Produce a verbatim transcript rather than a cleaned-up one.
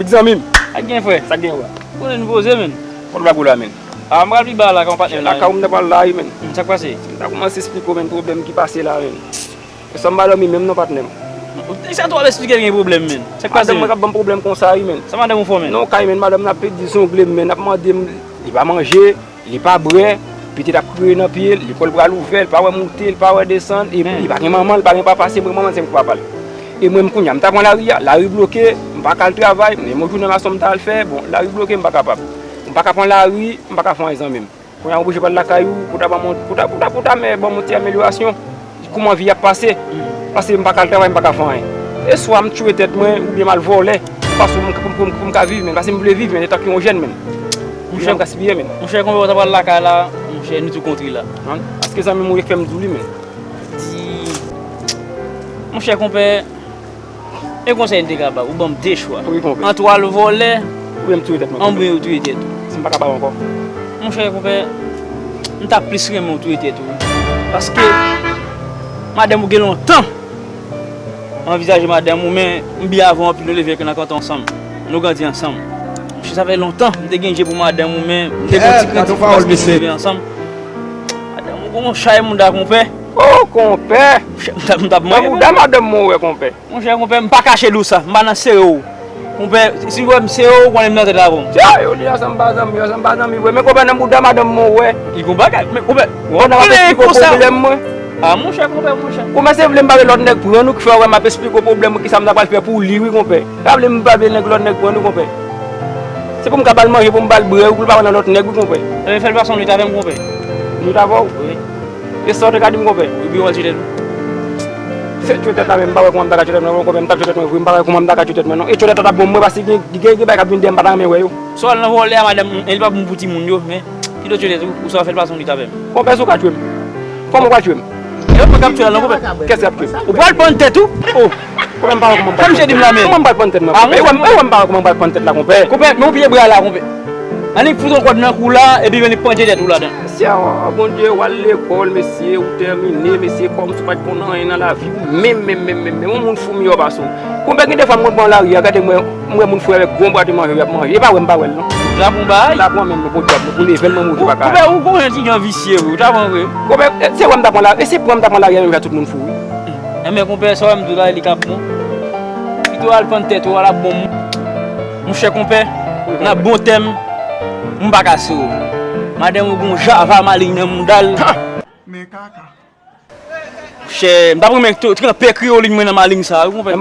Zanmi m. Sa k gen, frè? Sa k gen, wa? Konnen nou poze, menn. Kote w ap la, menn? A, m pral pi ba la, kan patnè m la, menn. Lakay ou m nan pral la, wi, menn. Hmm, sa k pase? M ta kòmanse esplike w, menn, pwoblèm ki pase la, menn. E sa m pa dòmi menm non, patnè m. Nèg sa twò ap esplike l gen pwoblèm, menn. Sa k pase, menn? Madanm mwen k ap ban m pwoblèm konsa, wi, menn. Sa madanm ou fè w, menn? Non, kay, menn, madanm nan ap pèdi zonglen, menn, ap mande m, li pa manje, li pa bwè, petèt ap kriye nan pye l, lekòl pral ouvè, li pa wè moute, li pa wè desann, e li pa gen manman, li pa gen papa, se mwen manman l, se mwen ki papa l. E mwen menm kounye a, m ta pran lari a, lari bloke, m pa ka al travay, menm yon jounen mason m ta al fè, bon, lari bloke, m pa kapab. M pa ka pran lari, m pa ka fè anyen, zanmi m. Kounye a m oblije pral lakay ou pou ta ban m, pou ta, pou ta, pou ta mè ban m yon ti amelyorasyon. Kouman vi ap pase? Paske m pa ka al travay, m pa ka fè anyen. E swa m tchwe tèt mwen oubyen m al vòlè. Paske pou m, pou m, pou m, pou m ka viv, menn. Paske m vle viv, menn, antanke yon jèn, menn. Monchè, m gaspiye, menn. Monchè, konbyen w ta pral lakay la, monchè, nou tou kontre la. Paske zanmi m ou ye k fè m di w li, menn. Di, monchè, konpè, e konsèy m te ka ba w, ou ban m de chwa. Wi, konpè. Ant w al vòlè, oubyen m touye tèt mwen, konpè. Oubyen ou touye tèt ou. Si m pa ka ba w ankò. Monchè, konpè, m ta plis renmen w touye tèt ou, wi. Paske madanm ou gen lontan m anvizaje madanm ou, men m byen avè w anpil, nou leve nan kanton ansanm. Nou grandi ansanm. Monchè, sa fè lontan m te gen je pou madanm ou, men m te gen yon ti krentif paske nou leve ansanm. Madanm ou gon chay mouda, konpè. Oh, konpè! Monchè, m t ap, m t ap manyen. Nan mouda madanm mwen ou wè, konpè. Monchè, konpè, m pa kache di w sa. M pa nan sere w. Konpè, si w wè m sere w, ou konnen m nan tèt avè w. Tya, yo di ansanm pa zanmi, ansanm pa zanmi vre. Men konpè, nan mouda madanm mwen ou wè. Li gon bagay, men konpè, w ap plede konsa. Konpè, m ap esplike w pwoblèm mwen. A, monchè, konpè, monchè. Konpè, se vle m pa vle lòt nèg pran ou ki fè w wè m ap esplike w pwoblèm mwen, kisa m ta pral fè pou li, wi, konpè. Pa vle m pa vle nèg lòt nèg pran nou, konpè. Se pou m ka ba l manje, pou m ba l bwè, wi, pou l pa pran nan lòt nèg, wi, konpè. Ebyen, fè l pase yon nwit avè m, konpè. Nwit avè w? Wi. E sa w te ka di m, konpè? Wi, wi, w al tchwe tèt ou. Se tchwe tèt la menm, m pa wè kòman m ta ka tchwe tèt mwen, konpè, m t ap tchwe tèt mwen vre, m pa wè kòman m ta ka tchwe tèt mwen, non. E tchwe tèt la t ap bon pou mwen, paske gen, gen, gen bagay k ap vin dèyè m, m pa ta renmen wè yo. Swa w al nan vòlè a, madanm, e li pa bon pou timoun yo, men, pito tchwe tèt ou, oswa fè l pase yon nwit avè m. Konpè, si w ka tchwe m. Kòman w pral tchwe m? E mwen k ap tchwe l non, konpè. Kiyès k ap tchwe m? Ou pral pann tèt ou? Oh. Konpè, m pa wè kòman m pral pann tèt. Sa m di m la menm. Kòman m pral pann tèt mwen, konpè? E wè m, e wè m pa wè kòman m pral pann tèt la, konpè. Konpè, men w pye bra la, konpè. Annik fout yon kòd nan kou la, epi annik panche tèt ou ladan. Mesye, a, Bondye, w al lekòl, mesye, ou tèmine, mesye, kòmsi w pa t konn anyen nan lavi w, menm, menm, menm, menm, menm. Yon moun fou miyò pase w. Konpè, gen de fwa m konn pran lari a, gade mwen, m wè moun fou avèk gwo bwat manje, y ap manje. E pa wè m pa wè l, non. Ou ta pran bay? M ta pran menm, non, podyab, non, pou leve l, mwen mouri pa ka. Konpè, ou gon jan ti jan visye, wi, ou ta pran vre. Konpè, e, se wè m ta pran lari, e se pran m ta pran lari a, menm jan tout moun fou, wi. Enben, konpè, sa w wè m di w la, li ka bon. Pito w al pann tèt ou, w al ap bon moun. Monchè, konpè, nan bon tèm, m pa ka sere w. Madanm ou gon java malin nan mouda l. Men kaka. Monchè, m t ap renmen tou, tranpe kreyolin mwen nan malin sa, wi, konpè.